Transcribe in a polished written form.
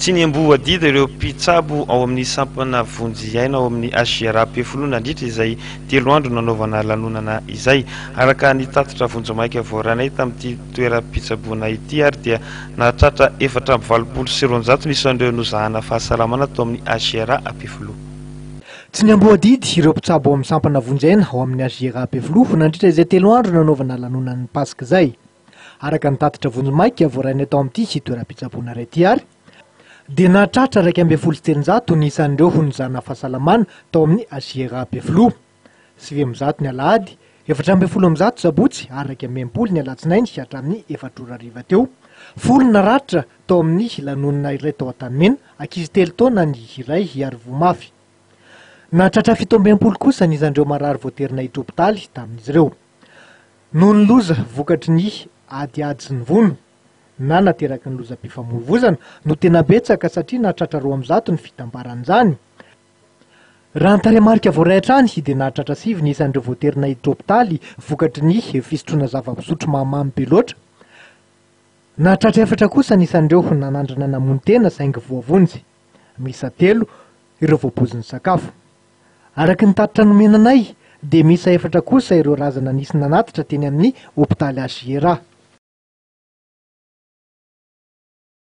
Tsy niamboho adidy ireo mpitsabo ao amin'ny sampana vonjy aina ao amin'ny HJRA Ampefiloha nandritra izay 3 andro nanaovana lanonana izay. Araka ny tatitra vonjimaika voarainay tamin'ity toeram-pitsaboana ity ary dia nahatratra 284 ny isan'ireo nozahana fahasalamana tao amin'ny HJRA Ampefiloha. Tsy niamboho adidy ireo mpitsabo ao amin'ny sampana vonjy aina ao amin'ny HJRA Ampefiloha nandritra izay 3 andro nanaovana lanonan'ny Paska izay. Araka ny tatitra vonjimaika voarainay tao amin'ity toeram-pitsaboana iray ity ary dia nahatratra 311 ny isan'ireo nizahana fahasalamana tao amin'ny HJRA Ampefiloha. 109 ny alahady, 114 sabotsy ary 61 ny alatsinainy hatramin'ny 4 ora hariva teo. 10 naratra tao amin'ny lanonana iray tao Antanimena, ankizy 3 taona ny iray ary voa mafy. Nahatratra 67 kosa ny isan'ireo marary voatery naiditra hopitaly tamin'izy ireo. Noho ny loza vokatry ny adiady sy ny vono, na nateraky ny lozam-pifamoivozana, no tena betsaka satria nahatratra 200 ny fitambaran'izany. Raha ny tarehimarika voaray hatrany dia nahatratra 9 ny isan'ireo voatery naiditra hopitaly vokatry ny fisotroana zava-pisotro mahamamo be loatra. Nahatratra 4 kosa ny isan'ireo nanandrana namono tena saingy voavonjy. Miisa 3 ireo voapoizin'ny sakafo. Araka ny tatitra nomena anay dia miisa 4 kosa ireo razana nisy nanatitra teny amin'ny hopitaly HJRA.